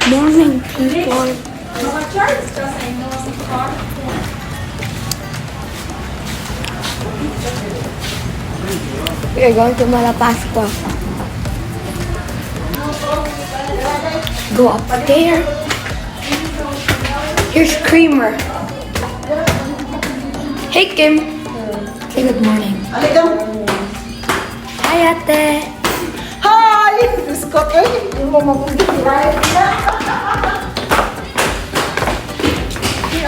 Morning, people. Maka-charge ka sa inyong car. We are going to Malapascua. Go up there. Here's Creamer. Hey, Kim. Say good morning. Hi, Ate. Hi! Diyos ko, eh. Yung mga magugulat na.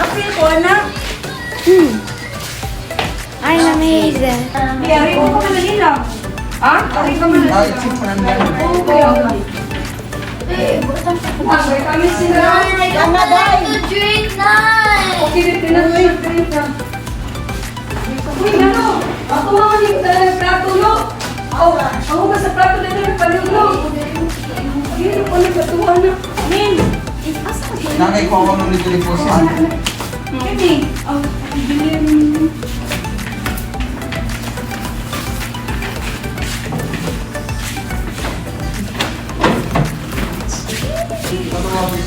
Apil ko na. I'm amazing. Ari ko pa man nila. Ha? Ari ka man nila. Oo. Kami sila. Ang naday! To drink nine. Okay, dito na. Dito na. Uy, ano? Ako mga ni plato, no? Oh, ako ba sa plato na ito palulo? Ayun, ako nagkatuwa na. Min! Asa ka ba? Nanay ko ako nung dito po sa Kini. Oh, bilhin.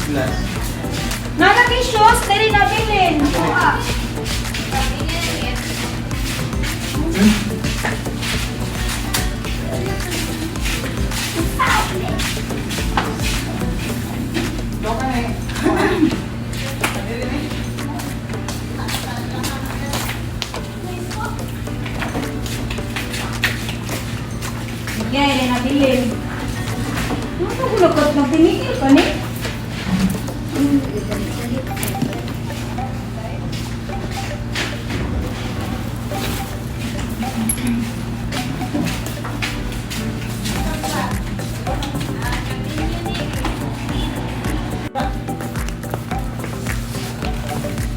Glass. Nalagay shoes, dali nabilin. Yeah, dali nabilin. Ano ko lakat ng tinigil pa ni?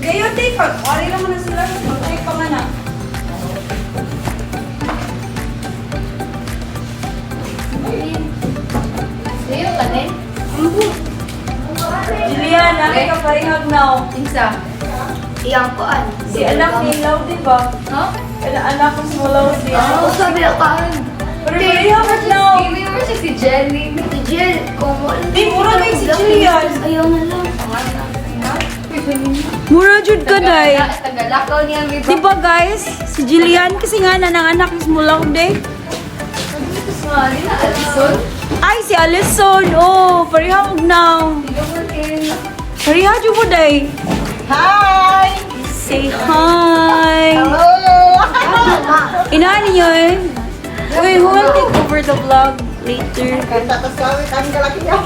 Gayon, take pa. Wari lang mo na sila. Take pa man ah. Ngayon ka din? Julian, nakay ka parehag now. Insa? Iyang kuan. Si anak ni Lau, di ba? Huh? Kana anak ko si Lau si. Oh, sabi na kaan. Pero parehag now. Hindi mo siya si Jelly. Si Jill, kung wala. Di, mura kay si Jillian. Ayaw na lang. Mura jud ka day. Tagalakaw niya may Di ba guys? Si Jillian kasi nga na ng anak is Mulaw day. Alison? Ay, si Alison. Oh, parehag now. Pareha jud mo day. Hi! Say hi. Hello! Inaan ninyo eh. Uy, who will take over the vlog later? Tapos kami, kami kalaki niya.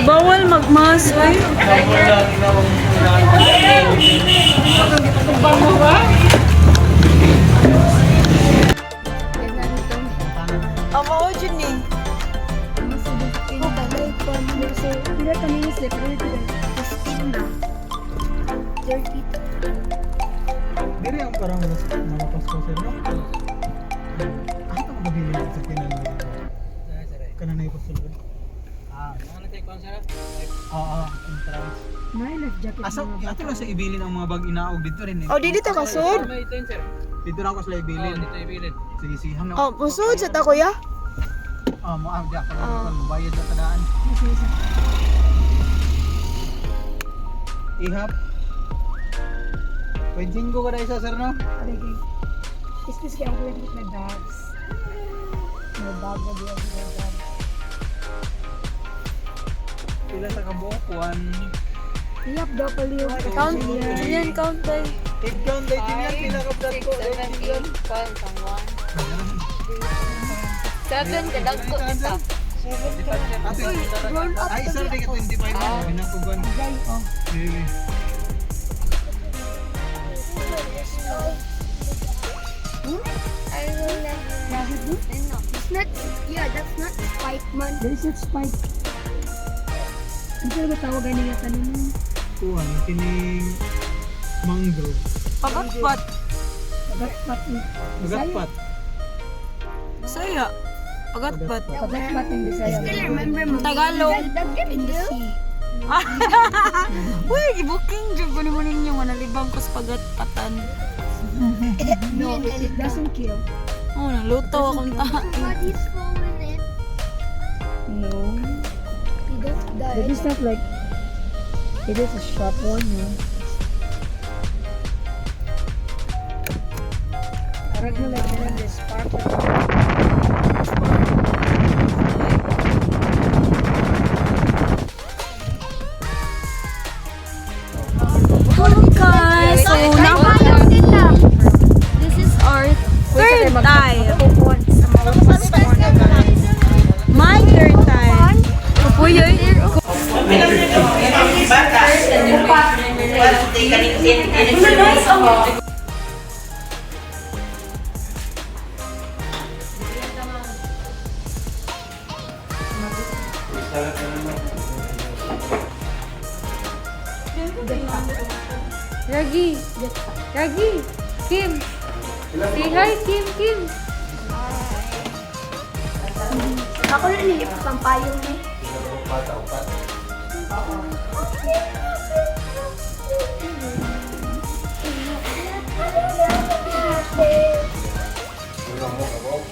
Bawal magmas, oy. Amo jud ni. Pila kami ni slipper na. 30. Diri ang parang malapas ko sir, no? Ah, ito ko mabili sa kinan. Kanan na yung sulod. Ah, ano tayo kung sir? Oo, entrance. May life jacket. Asa, ato lang sa ibilin ang mga bag inaog dito rin eh. Oh, di dito ka sud. May ito yun, sir. Dito na ako sila ibilin. Oo, dito ibilin. Sige, sige. Hanggang. Oh, musud sa ta, kuya. Ah, mo ah, di ako lang bayad sa kadaan. Ihap. 25 ko na isa, sir, no? Excuse kay ako with my bags. May bag na diyan, may bag. Pila sa kabuok? 1. Iyap daw pala yung Count, Julian, count by. Head count, dahil yan. Pila ka brad ko. 8, 7, kadag ko isa. Ate, ay, sir, di ka 25 na. Binakugan. Sige. I will never. It's not, yeah, that's not spike man. There is not spike. Ano talaga tawag gani nga tanon? Kuhan, kining mangrove. Pagatpat. Pagatpat ni. Magatpat. Saya. Pagatpat. Pagatpat ng Bisaya. Still remember mo. Tagalog. In the sea. Uy, gibuking jud ko nimo ninyo nga nalibang ko sa pagatpatan. No, it doesn't kill. Oh, naluto akong ta. Somebody's fallen in. No. You don't die. It is not like it is a sharp one, no. Parang na like meron this spark. Hello guys. So now This is our third time. My third time. Uy, uy. Ragi. Ragi. Kim. Say hi, Kim, Kim. Ako na nilipot ang payong eh.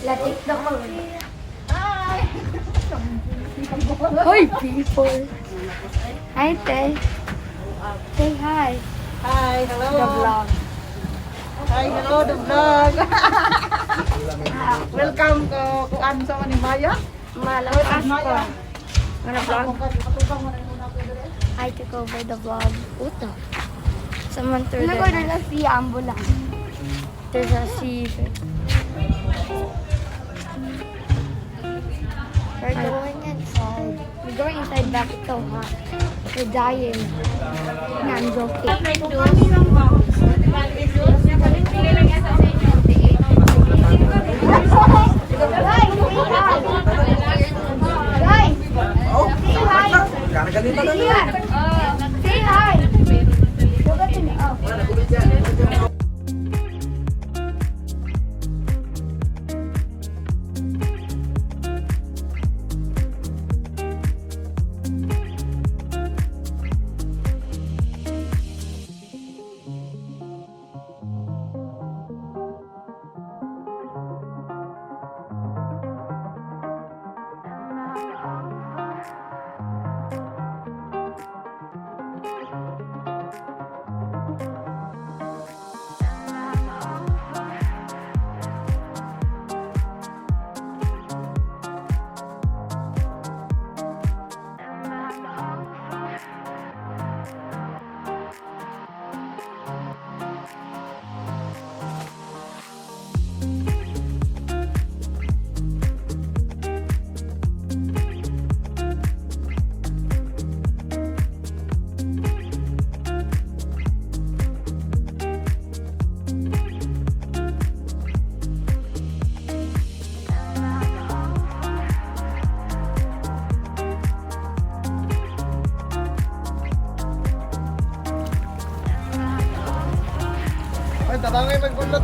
Latik na ko. Hi! Hoy, people! Hi, Te. Say hi. Hi, hello. The vlog. Hi, hello the vlog. Welcome ko kuan sa ni Maya. Malakas ko. Wanna vlog? I took over the vlog. Uta. Someone threw their... There's a sea ambulance. There's a sea. We're going inside. We're going inside back. It's so hot. We're dying. No, I'm joking. Guys, say hi. Guys, say hi. Say hi. Say hi. Look at the oh.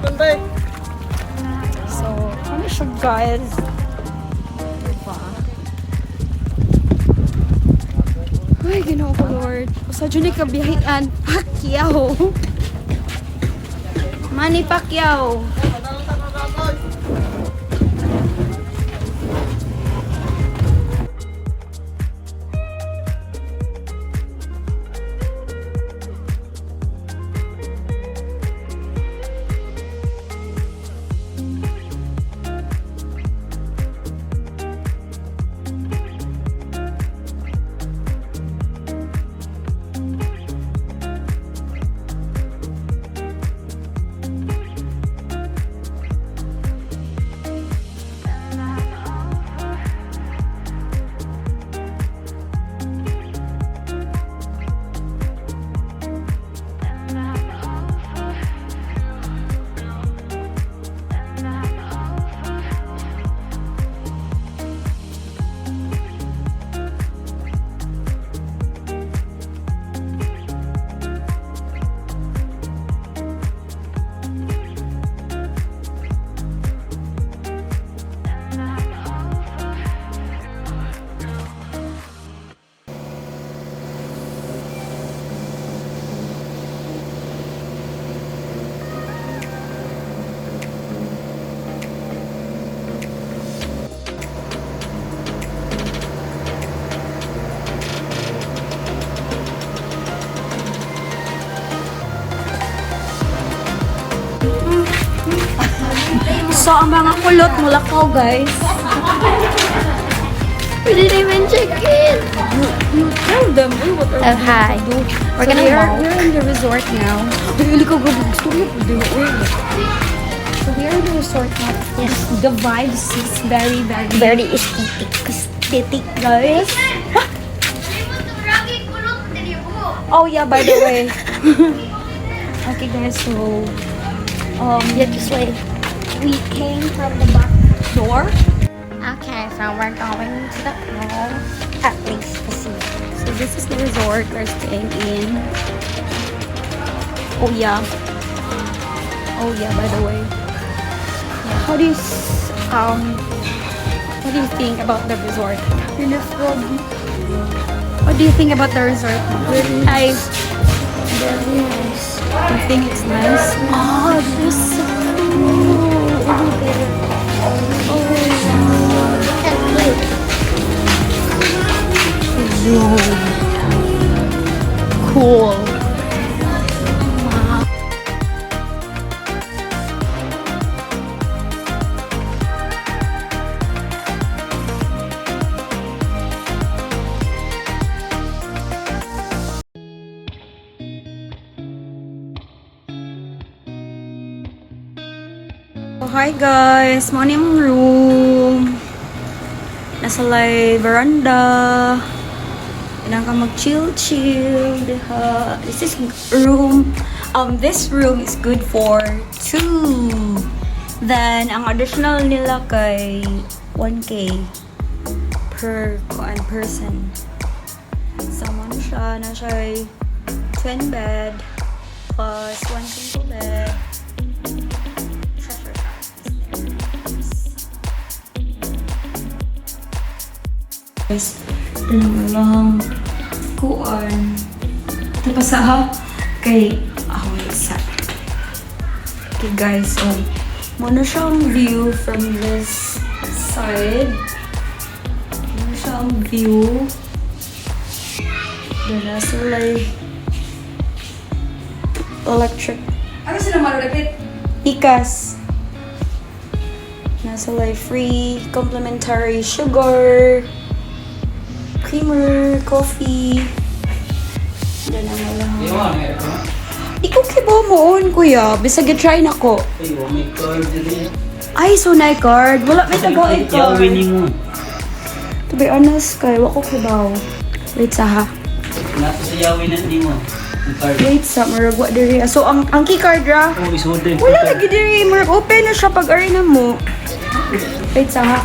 Tunday. So, ano siya, guys? Diba? Ay, Ginoo ko, Lord. Usa dyan ni kabiyahian. Pacquiao. Manny Pacquiao. So, ang mga kulot mulakaw, guys. We didn't even check in. You tell them, uy, what are Oh, we hi. gonna do? We're So gonna walk. we're in the resort now. Uy, uli ko, grabe, gusto mo, pwede, uy. So, we are in the resort now. Yes. The vibes is very, very, Very aesthetic. aesthetic, guys. Oh, yeah, by the way. Okay, guys, so, Yeah, just wait. we came from the back door. Okay, so we're going to the pool. At least to see. So this is the resort we're staying in. Oh yeah. Oh yeah, by the way. Yeah, how do you what do you think about the resort? What do you think about the resort? Hi. Very nice. You think it's nice? Oh, this is so cool over there. Oh And blue. wow. Cool. Oh, hi guys! Morning room! Nasa lay veranda. Kailangan ka mag-chill-chill. Diha. This is room. This room is good for two. Then, ang additional nila kay 1K per kuan person. So, ano siya? Na siya twin bed plus one single bed. Treasure chest is there. Guys, dalawa lang. Kuan. Tapos sa kay ah, wait sa. Okay guys, so muna siyang view from this side. Muna siyang view. Doon nasa like electric Ano sila marulapit? Ikas. Nasa like free complimentary sugar, creamer, coffee. Doon ang wala. Iwan, meron. Ikaw kibo mo on, kuya. Bisag try na ko. Ay, wa may card diri. Ay, so na card. Wala may tago Yaw card. winning mo. To be honest, kay wa ko kibaw. Wait sa ha. Nasa sa yaw winning ni mo. Ang card. Wait sa murag wa diri. So ang key card ra. Oh, isod din. Wala lagi diri, murag open na siya pag ari na mo. Wait sa ha.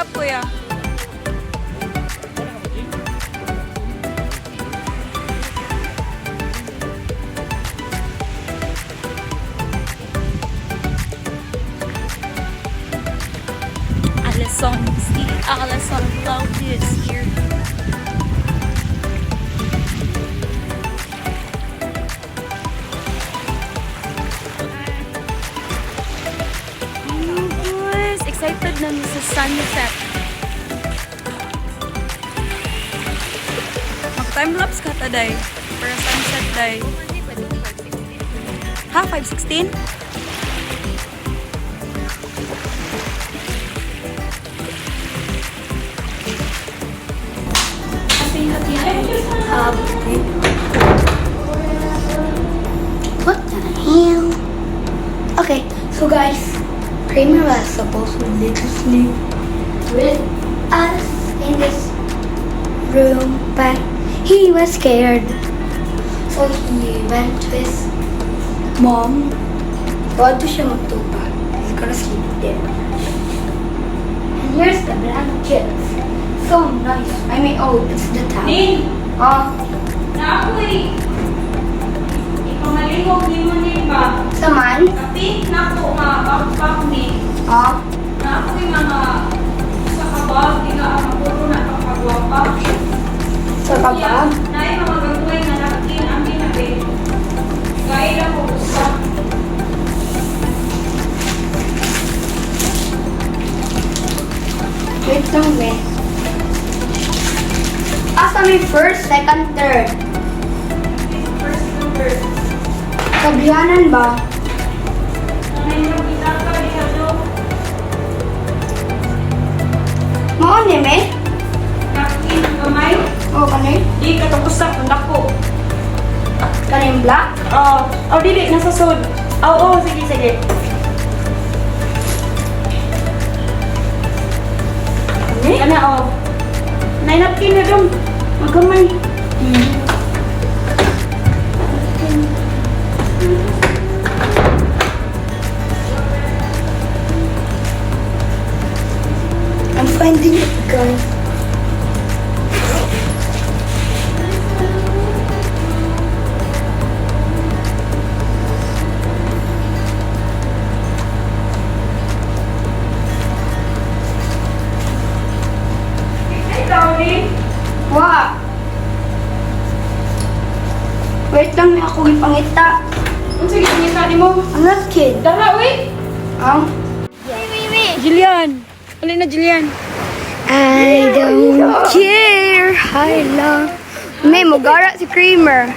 Stop, kuya. Alison, si Alison Claudius here. Oh, guys, excited na mi sa sunset. Mag time lapse ka ta day para sunset day. Ha, 5:16? Happy, happy, happy. What the hell? Okay, so guys, Kramer was supposed to sleep with us in this room, but he was scared. So he went to his mom. Wadto siya magtupa. He's gonna sleep there. And here's the blankets. So nice. I mean, oh, it's the towel. Ning, Ah, na ako eh. Ipamalingog ni mo ni ba? saman. Kapit na ko nga backpack ni. Ah, Na ako yung mga sa kabag, di ka ang puro na pagkagwapa. Sa kabag? Na yung mga gagawin na napkin ang ginabi. Gaya ko usa. Wait lang, eh. Asa may first, second, third? First number. Kabiyanan ba? Nanay mo kita ka diha do. Mao ni me? Napkin gamay. O kanay? Di ka tong usa kung dako. Kaning black? Oh, oh dili nasa sud. Oh, oh, sige sige. Kani? Kana oh. Nay napkin na dong. Magamay. I'm finding it, guys. Ay, Tony. Wa. Wait lang, may ako gipangita. Unsa gipangita nimo? Ang napkin. Dara uy. Ang? Jillian. Ali na Jillian. I don't care. I love. May mugara si Creamer.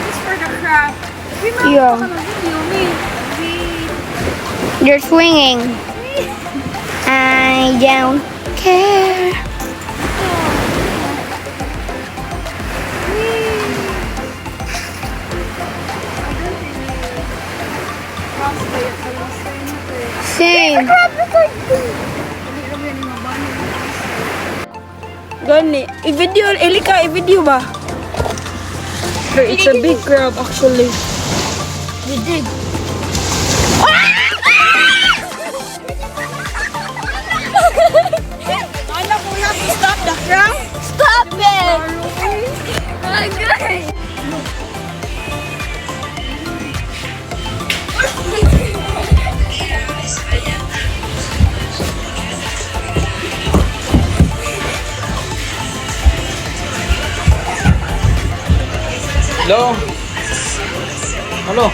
It's for the crab. Yeah. They're swinging. I don't care. Same. Gani, i-video, Elika, i-video ba? Pero it's a big crab actually. We did. Anak ko na, stop the crab. Stop it! Okay. Hello? Hello?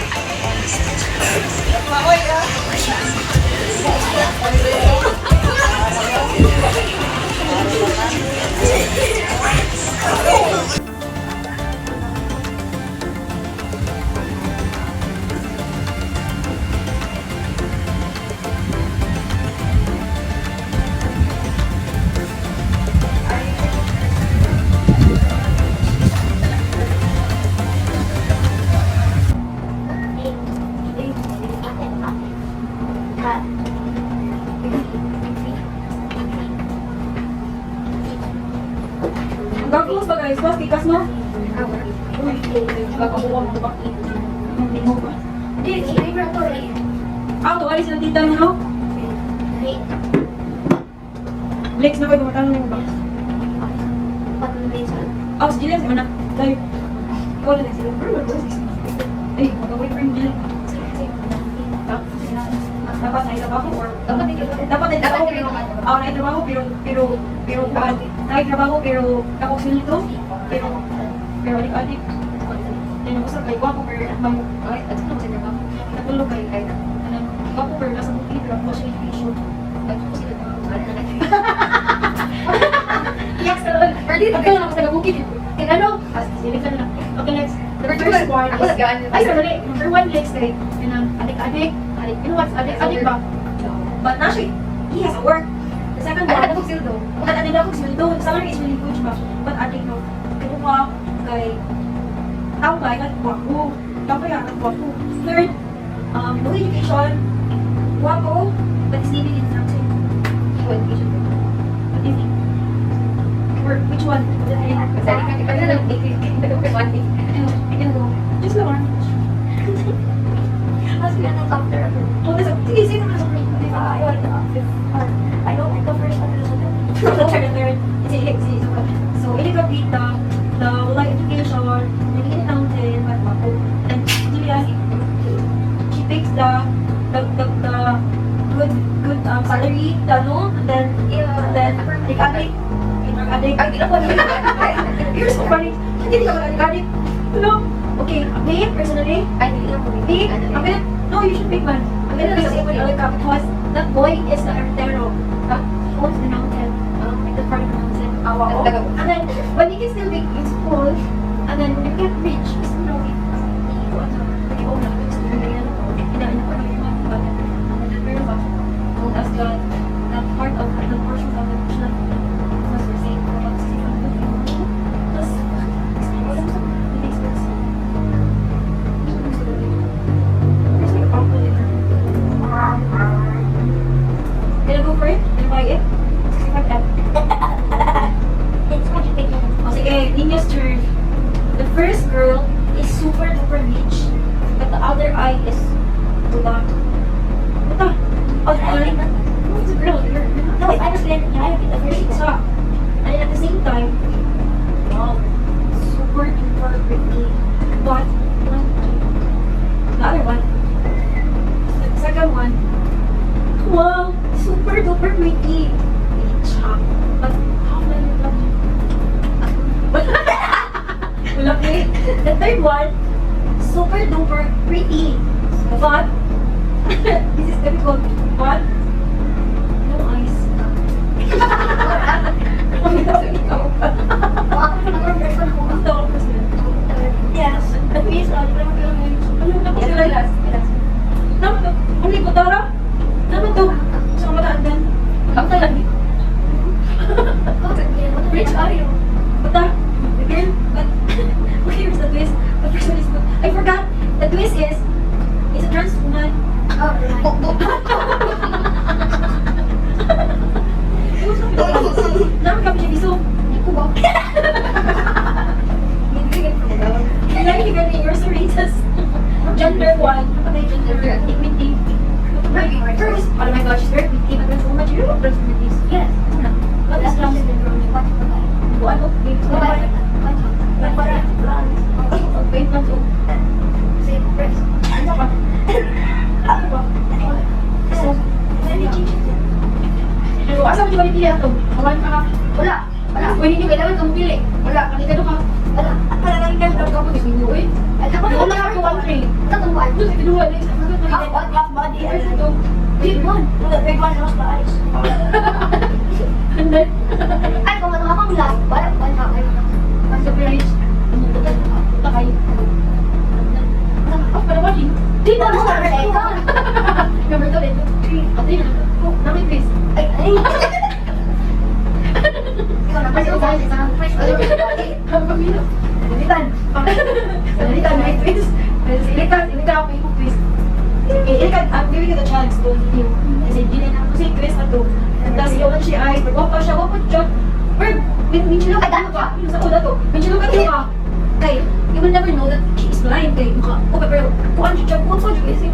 Gaglos ba guys? Ba, tikas no? Uy, gagawa mo ba? Ba? Di, driver to eh. Ah, tuwali sila tita mo, no? Wait. Lex na kayo, matanong mo ba? Patuloy sa. Oh, si Jillian, si Mana. Tayo. Ikaw na lang sila. Pero wala ko. Ay, mag-boyfriend Jillian. Dapat na trabaho or dapat na trabaho pero ah na trabaho pero pero pero kuan na trabaho pero ako silito pero pero adik adik then ako sa kay gwapo pero may ay at ano sa trabaho natulog kay kay ano gwapo pero nasa bukid pero ako siya education. Iyak sa loob. Pagka lang ako sa bukid. Kaya ano? Ah, silip na lang. Okay, next. The first one is, ay, sorry. Number one next kay, yun ang adik-adik. Adik, you know what's adik-adik ba? But now she, he has a work. The second one, but adik na akong sweldo. The salary is really good ba? But adik no, kinuha kay tambay at guwapo. Tambay at guwapo. Third, no education, guwapo, but is living in something. What do you think? Or which one? Just the one. Mas yan ang top third. Oh, nasa, sige, sige naman sa I like the fifth one. I don't like the first one. The third, the third. Sige, sige, sige. So, Ilikapita, the wala education, living in the mountain, but guwapo. And Julian, she picks the good salary, the ano, and then, adik, adik, adik. You're so funny. Hindi ka mag-adik. Hello? Okay, me, personally, me, I'm gonna, no, you should pick one. I'm gonna pick someone other because that boy is the artero. He owns the mountain, like the part of the mountain. Awa ko. And then, but he can still be in school, and then when you get rich, kasi you know, he owns a, he owns a, and then pero ba, that's the part of the portion of the was for saying, about tapos, wala mo sa, hindi expensive. There's like a purple in her. Gonna go for it? Gonna buy it? 65M. It's what you pick. O sige, Ninya's turn. The first girl is super duper rich, but the other eye is buta. Buta. Oh, the girl. No, it's a girl. No, if I was Glenn, I would pick the first It's one. a. And then at the same time, wow, super duper pretty. But, one, the other one, the second one, wow, super duper pretty. Rich, ha? But, how many love you? Wala ko eh. The third one, super duper pretty. But, this is difficult, but, no eyes. Ito ako president. Yes. Please, Ano na po sila last? Naman to. Ano yung butara? Naman to. Sa kabataan din. Ang talaga. Rich are you? Buta. The girl. But, okay, here's the twist. The first one is, I forgot. The twist is, it's a trans woman. Oh, right. Naman kami siya biso. Ko ba? Lagi gani, you're so racist. Gender one. Napatay gender equity. First, oh my gosh, she's very pretty. But trans woman, you know what trans woman is? Yes. What is trans woman? Ano? Babae. Babae. Wait lang to. Ano ka? Ano ba? So, pero asa mo di ba pili ato? Awan ka ka. Wala. Wala. Uy, hindi kailangan kang pili. Wala. Ang ka. Wala. Ang ka po ninyo, uy. Alam ko Wala ka one three. Ito one. Doon sa kinuha na isa. Half body, half body. Ito. Big one. The big one lost the eyes. And then, Ay, kung ano akong last, wala, wala, wala. mas surprise. Punta kayo. Oh, pero watching. Di na mo. Number two, ito. Three. Oh, three na. Oh, number please. Ay, ay. Ikaw na, first one, first one. Pamilo. Salitan. Salitan, may twist. Salitan, salitan ako yung twist. Okay, Ilka, I'm giving you the chance to you. Kasi Gillian ako si Chris na to. Tapos yawan siya ay, wapa siya, wapa siya. Pero, when you look Ay, at ano ka, sa una to, when you look at her, kay, you will never know that she is blind, kay, mukha, oh, pero, kuan siya, kuan siya, kasi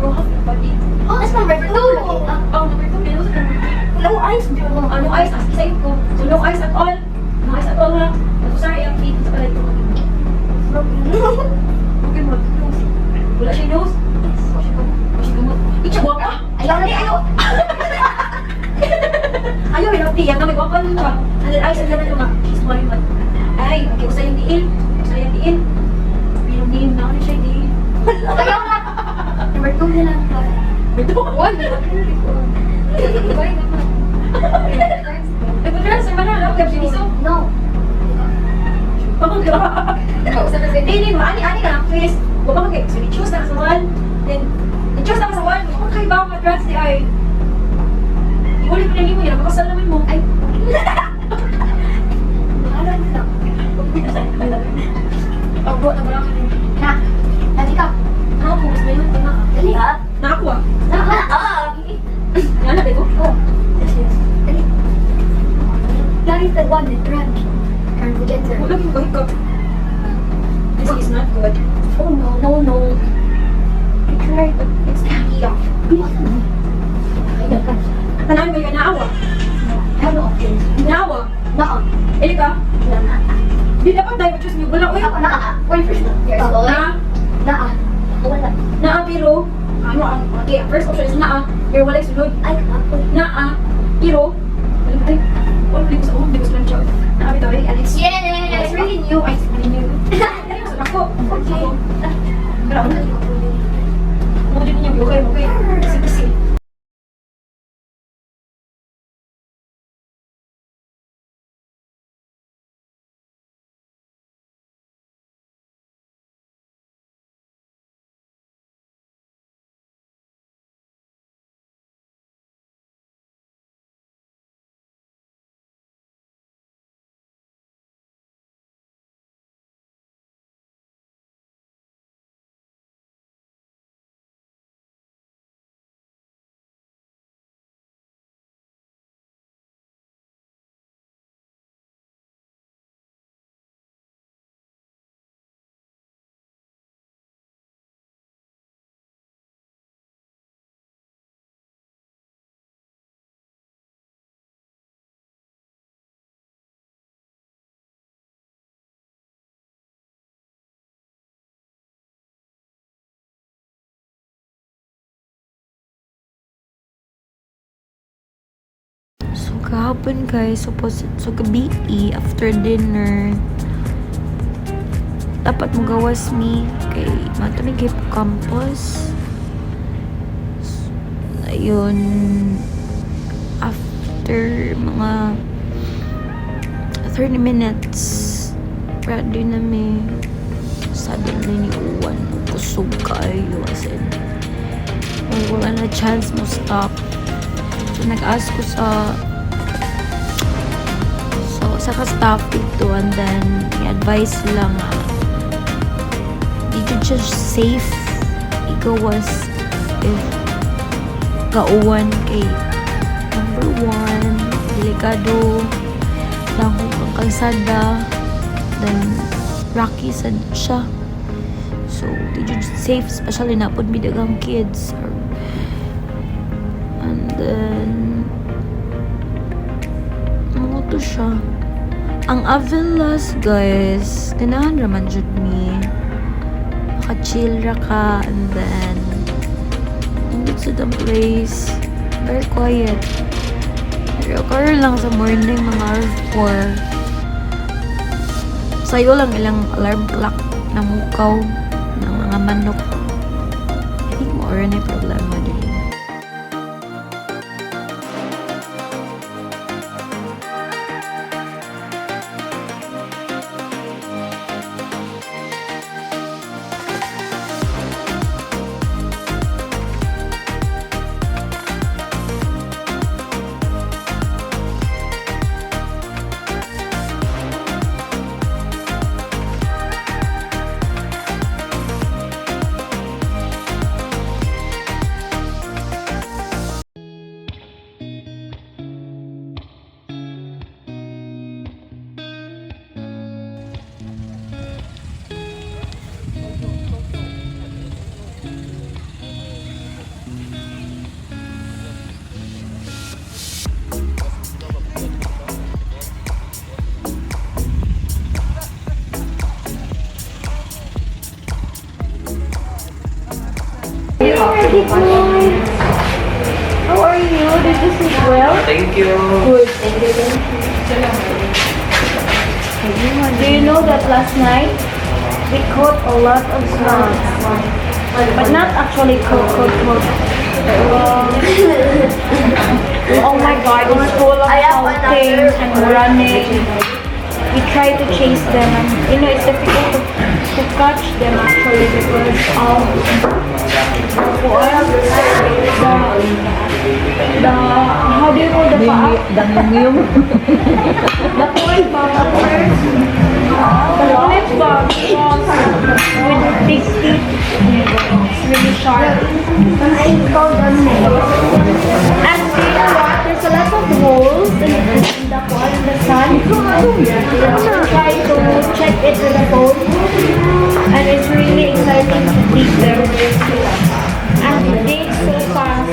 Ayaw na, ayaw. Ayaw, ilapti. Yan kami, wakal ka. And then, ay, sa dyan na nga. Small man. Ay, okay, usay yung diin. Usay yung diin. Pero name na ano siya diin. Ayaw na. Number 2 na lang. Ito, one. Nag-transfer man na, no? Gab, so. No. Hindi, mo, ani, ani na, please. Wa pa kay, so, i-choose na ka sa one. Then, i-choose na ka sa one. Kung kay ba mga trans di ay, Ihuli ko na nimo yan, makasal naman mo. Ay. Bahala na lang. Pagbuot na wala ka rin. Na. Dali ka. Ano ko, mas mayon ko na. Dali. Na ako ah. Na. Ah. Nga na, bego. Oh. Yes, yes. Dali. That is the one that runs. Transgender. Wala yung kahikap. This is not good. Oh no, no, no. I tried, but it's yeah. Tanan mo yun, naawa. I have no options. Naawa. No. Ili ka? Na. Di dapat tayo ma-choose niyo. Wala, uy. Ako na. Wait first. Years old. Na, Na. Wala. naa pero, ano ang, okay, first option is naa, pero walay sulod. Ay, ako. Naa, pero, wala ba tayo? Wala ba sa ulo, di ko sila siya. Naa bitaw, eh, and it's really new, ay, it's really new. Ay, gusto ako. Okay. Pero ako na, mo din niya, okay, okay. Kasi, kasi. So, kahapon guys, supposed, so gabi, after dinner, dapat mo gawas mi kay matamig kay campus. So, ayun, after mga 30 minutes, ready na mi. Suddenly ni Uwan, kusog kayo. As in, wala na chance mo stop. So, nag-ask ko sa ka-staff dito and then i-advise sila nga dito just safe igawas if kauwan kay number one, delikado lang ang kalsada, then rocky sad siya, so di jud safe, especially na pud mi daghang kids or, and then mo to siya. Ang Avilas, guys, ganahan raman jud mi. Maka-chill ra ka and then nindot sa the place. Very quiet. Pero karon lang sa morning, mga hour 4. Sayo lang ilang alarm clock na mukaw ng mga manok. I think mo na yung problema din. Did you sleep well? Thank you. Good. Thank you. Thank you. Do you know that last night we caught a lot of snakes, but not actually caught, caught, caught. Oh my God, it's full of shouting and running. We try to chase them, and it's difficult to catch them actually because of the, how do you call the paa? The kuwan ba? The clip ba? With big teeth. It's really sharp. And do you know what? There's a lot of holes in the kuwan, in the sand. Try to check it with the phone. And it's really exciting to dig there. And it digs so fast.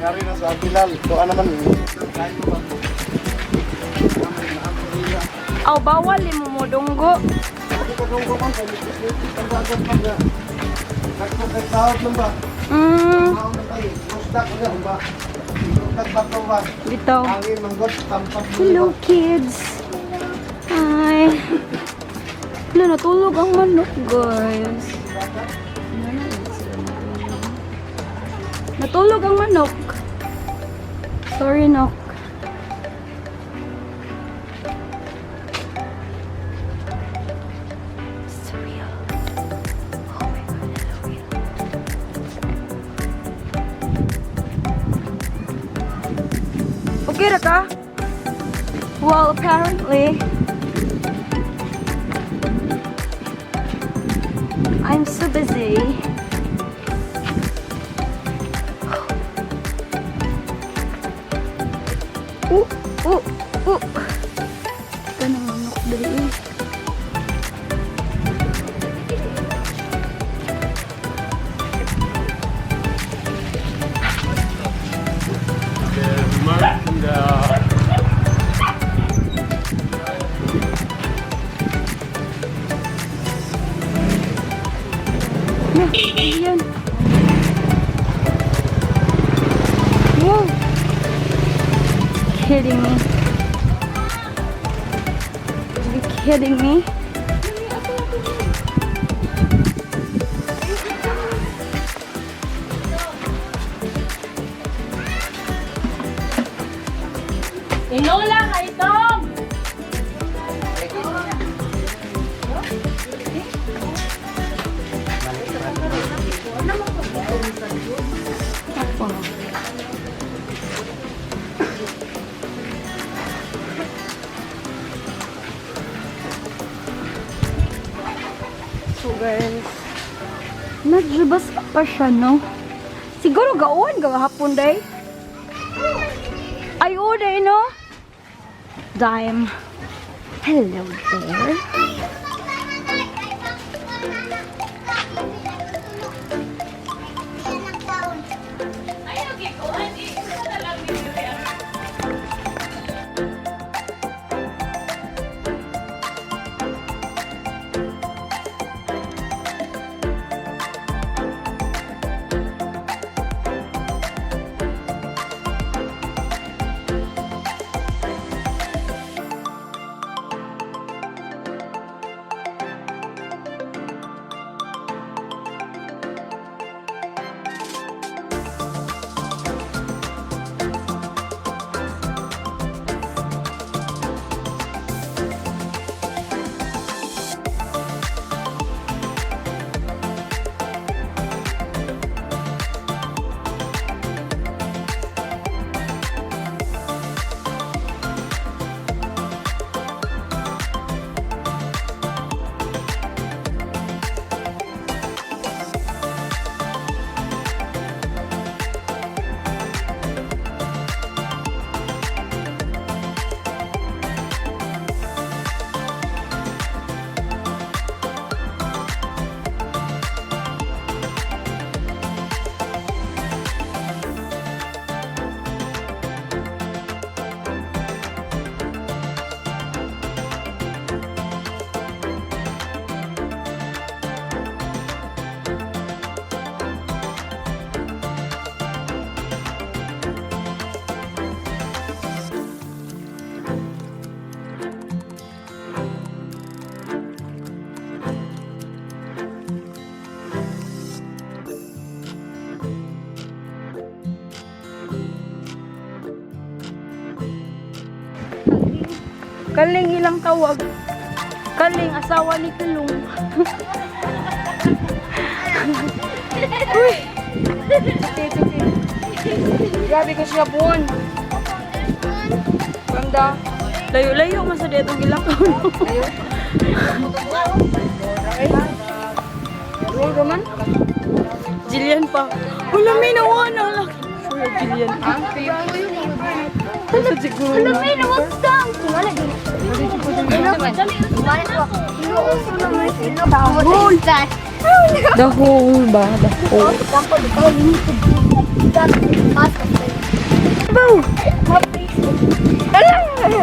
Nangyari na sa Bilal. Doon naman. Aw, bawal mo mo dunggo. Bitaw. Hello, kids. Hi. Wala, natulog ang manok, guys. Natulog ang manok. Sorry, Nok. It's real. Oh my God, it's real. Okay ra ka? Well, apparently, I'm so busy. Ooh, ooh, ooh. Ito na manok dali eh. Ayan. Wow. Kidding me. You kidding me? Inola ka itong! So guys, medyo basa pa siya, no? Siguro gaon, gahapon day. Ay, oo day, no? Dime. Hello there. Kaling ilang tawag. Kaling asawa ni Kilong. Uy! Titi, titi. Grabe ka siya buwan. Ganda. Layo-layo man sa ditong gilakaw. Layo. Roll man. Jillian pa. Wala may nawa na laki. Sure, Jillian. Ano siguro? Wala may nawagtang. Wala din. The whole ba? The whole. Bow!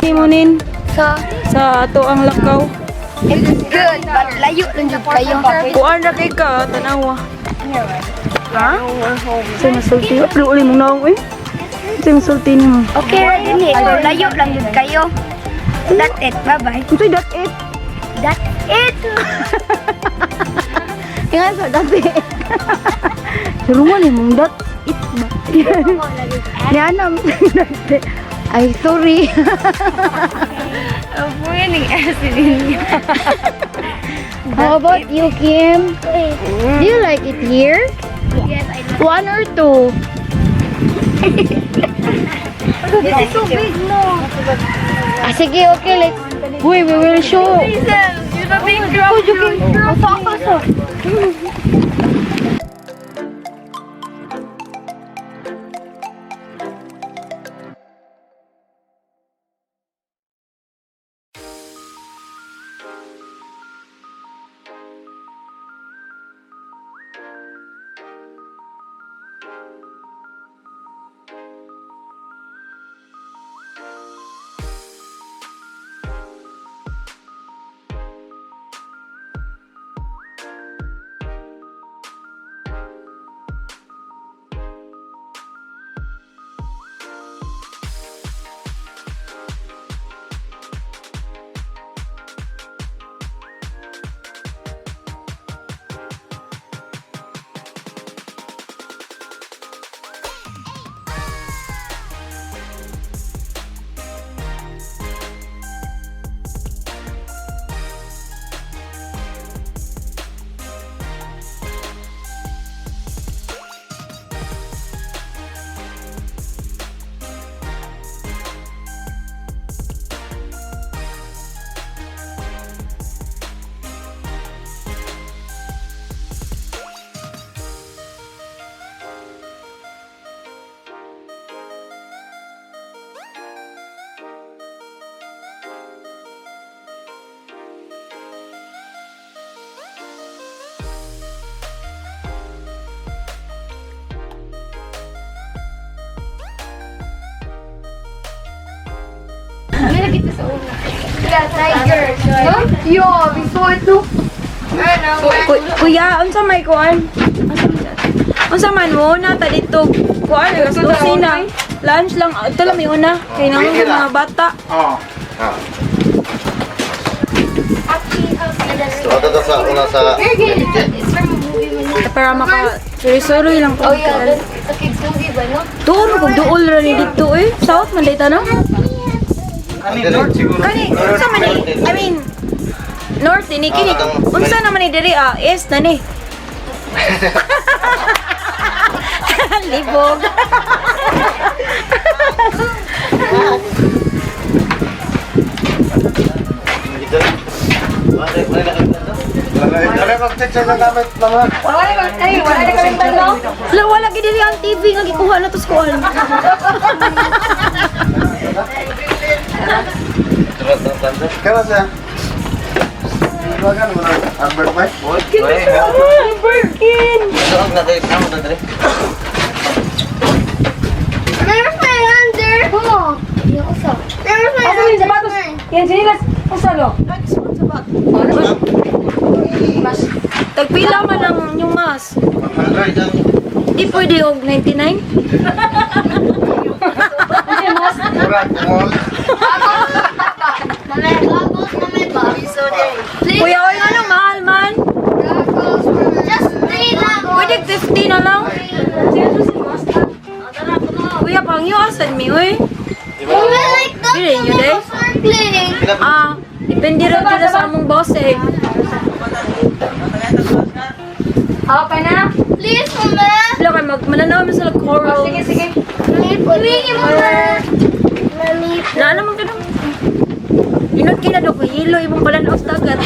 Timonin Sa sa ato ang lakaw. It's good, but layo lang jud kayo. Kuan ra kay ka, tanawa. Ha? Sa masulti. Pero uli mong naong eh. Sa masulti nimo. Okay ra din eh. Layo lang jud kayo. That's it. Bye-bye. Unsay that it? That's it. Ingat sa that it. Surungan ni mong that it ba? Ni anam. Ay, sorry. How about you, Kim? Do you like it here? Yes, I like One or two? This is so big, no? Ah, sige, okay. Let's... Uy, we will show. Oh, you can Dito sa una. Yeah, tiger. Huh? Yeah, we saw it too. Kuya, unsa may kuan? Unsa man mo na ta dito kuan alas 12 na. Lunch lang ito lang may una kay nang mga bata. Ito sa una sa It's from a movie. Para maka suri-suri lang po. Oh yeah, that's a kids movie ba, no? Tuon kog duol ra ni dito eh. South man dito no? Kani north siguro. Kani unsa man ni? I mean North ni kini. Unsa naman ni diri ah? East na ni. Libog. Wala na ay, wala na kami balo. Wala wala gid diri ang TV nga gikuha na to sa kuan. Kaya siya. Bagan mo na Albert Mike. Birkin. Ito ang natay sa mo dre. There's my under. Oh. Yung usa. There's my Asa yung sapatos? Yan sinilas. Usa lo. Tagpila man ang inyong mas. Di pwede og 99? Mama, goggles, mama, ba? Kuya, oy ano mahal man? Goggles, just three lang. Pwede 50 na lang. Kuya, pangyo asan mi oy? Mama, like that. Dili nyo, day? Snorkeling. Ah, depende rin dito sa among boss eh. Okay na? Please, mama. Wala kay mag mananaw man sila coral. Sige, sige. Please, mama. Mami. Na naman ka nang. Inot kina do ko hilo imong balanaw sa dagat.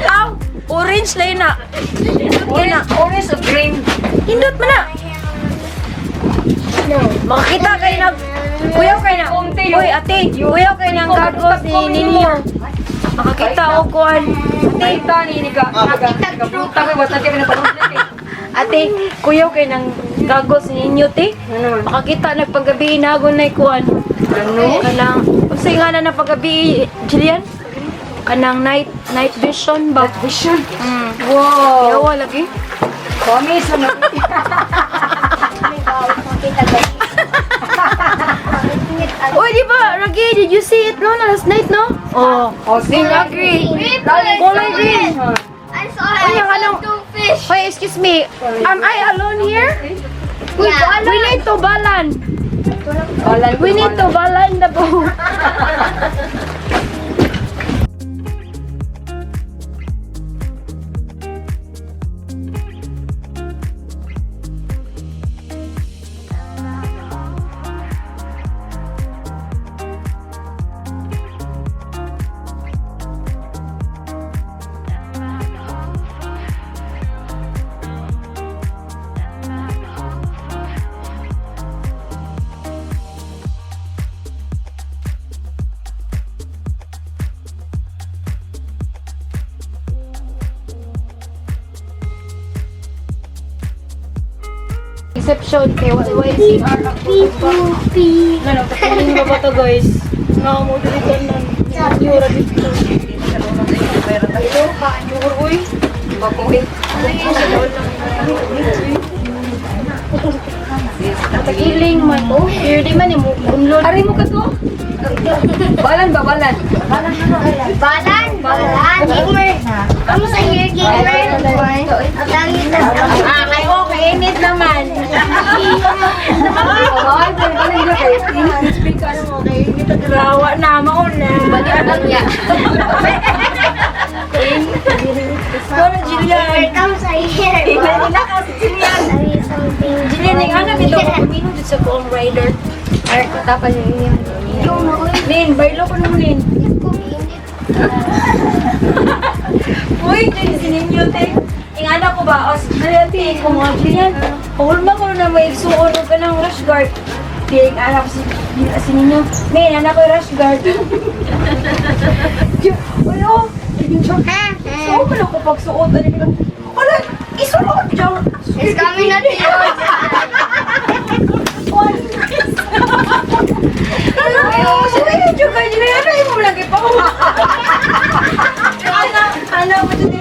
Aw, orange lay na. Hindot kay na. Orange or green? Hindot man na. Makakita kay na. Kuyaw kay na. Uy, ate, kuyaw kay nang gagos ni ninyo. Makakita og kuan. Ate, ta ni ni ka. Naga. Nagabuta ko basta kami napalungkot eh. Ate, kuyaw kay nang gagos ni ninyo, te. Ano? Makakita nagpagabi inagon na kuan. Ano? Kanang unsay nga na pagabi, Jillian? Kanang night night vision ba? Vision. Wow. Yawa lagi. Kami sa mga. Uy, di ba? Ragi, did you see it no last night no? Oh. Oh, see. Agree. Kulay green. I saw it. Ay, I ang saw anong- two fish. Hoy, excuse me. Am I alone here? Yeah. We need to balan. Balan. We need to balan the boat. Exception kay YCR P, P. Ano, patuloy ba ba to guys? No, mo dito na. Yura dito. Uy. Tagiling man. Pero di man mo unlon. Ari mo ka to? Balan ba, balan? Balan, balan. Gamer. Kamusta here, gamer? Ang langit na. Ah, kayo kainit naman. Ay, balan nila kay. Rawa na mao na. Go na Jillian. Kamusta here? Tingnan ka si Jillian. Something. Jillian, yung anak ito, kuminong dito sa buong rider. Ay, katapan niyo. Nin, baylo ko naman, Nin. Uy, dyan si ninyo, te. Ingana ko ba? Os, ate, kung mga Jillian, hulma ko na may igsuon og kanang rush guard. Di, anak si, si ninyo. May, anak ko rush guard. Uy, oh. So, wala ko pagsuot. Ano yun? Wala, isuot dyan. It's coming na to you. Ano? Ano ano yung mo lagi pa? Ano ano mo dito?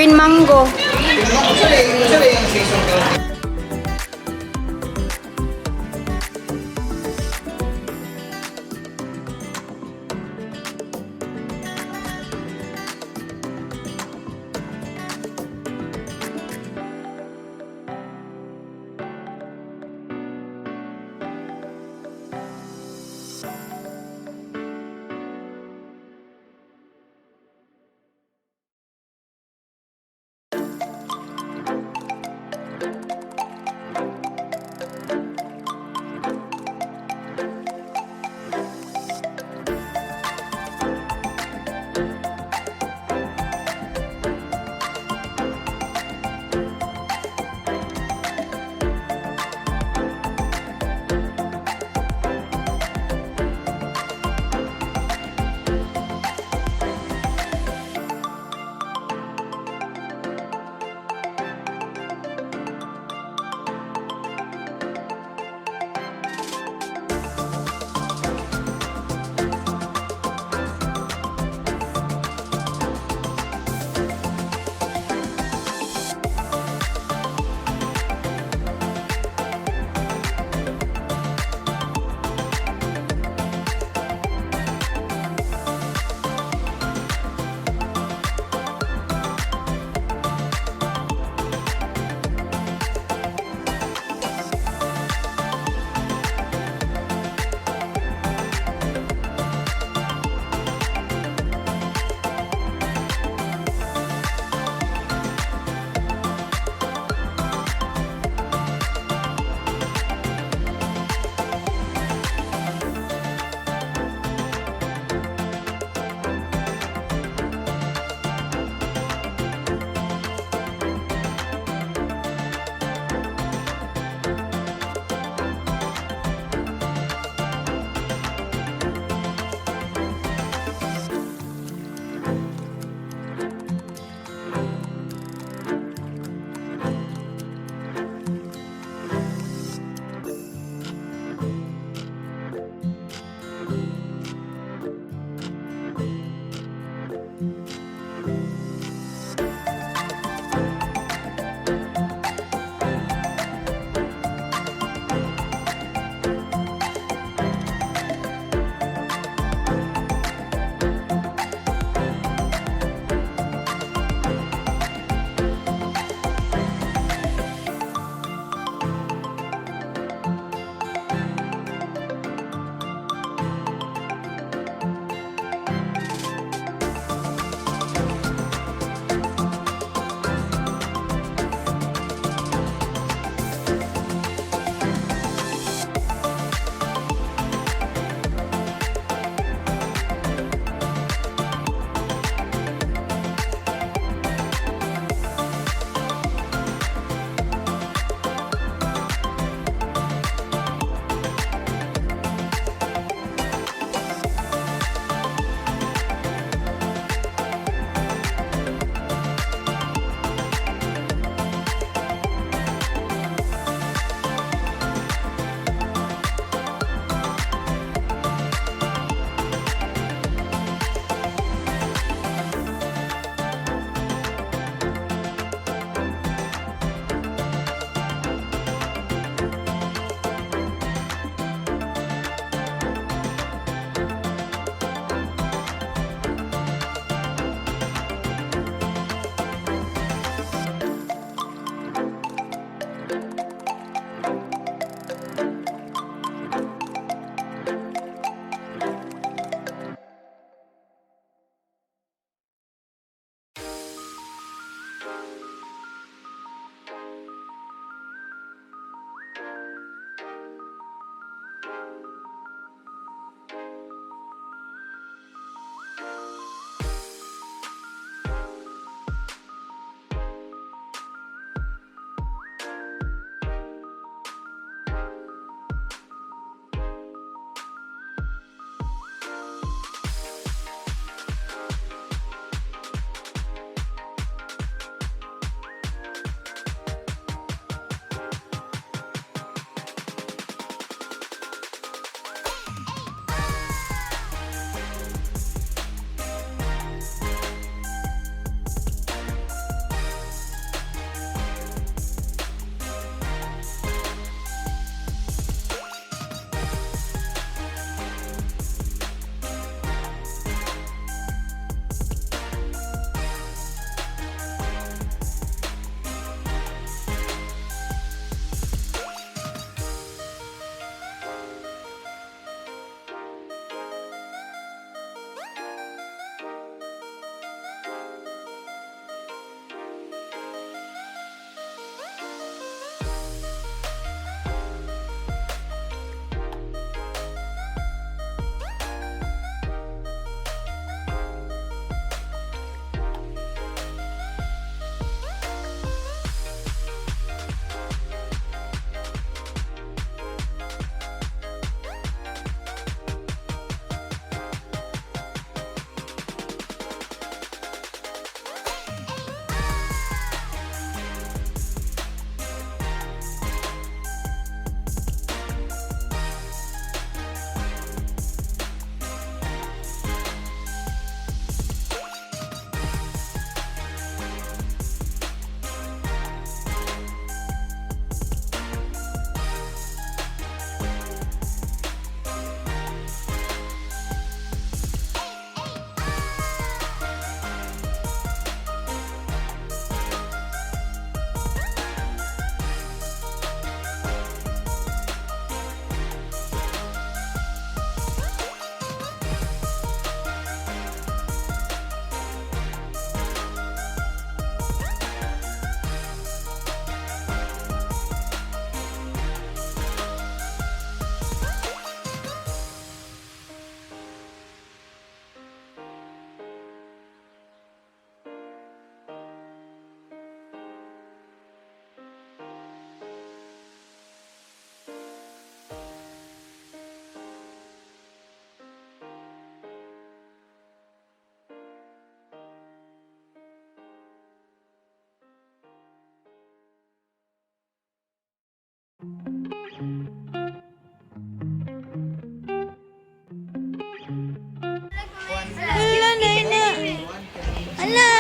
Green mango. Unsa yung season karon?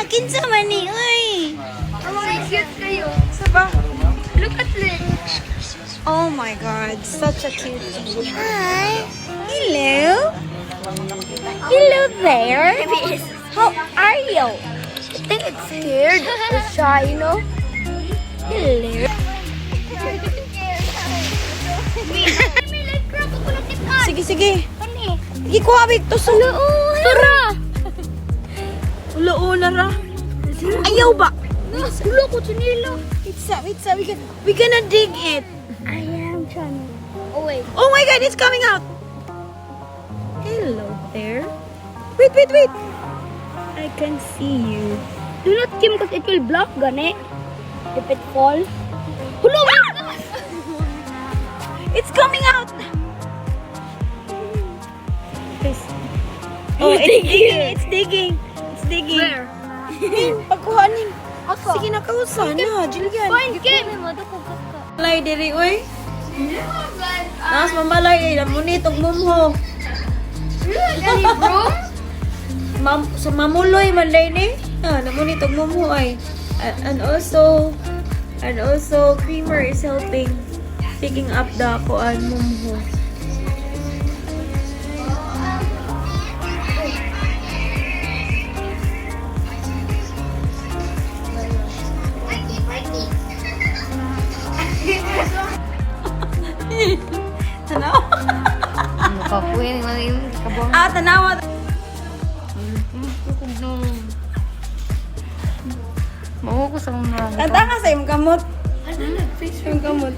Kinsa man ni, uy. Ang cute kayo. Sa ba? Look at this. Oh my God, such a cutie. Hi. Hello. Hello there. How are you? I think it's scared. It's shy? Hello. Sige, sige. Sige, kuha, wait. Tusok. Tara! Ulo, ra. Ayaw ba? Ulo ko, chinila. Wait, sa, we gonna dig it. I am trying. Oh, wait. Oh my God, it's coming out. Hello there. Wait, wait, wait. I can see you. Do not Kim because it will block, gani. If it falls. Hulo, ah! It's coming out. Oh, it's digging. It's digging. It's digging. Where? Ning, pagkuha ning. Ako. Sige na, kausa na. Julian. Find Kim! Malay diri, oy. Taas mamalay ay namunit og mumho. Any broom? Mam sa mamuloy man day ni. Ah, namunit og mumho ay. And also Creamer is helping picking up the kuan mumho. Tanaw. Makapuin, kabong. Ah, tanawa. Mao ko sa mga Tanta ka sa imong kamot. Face yung kamot.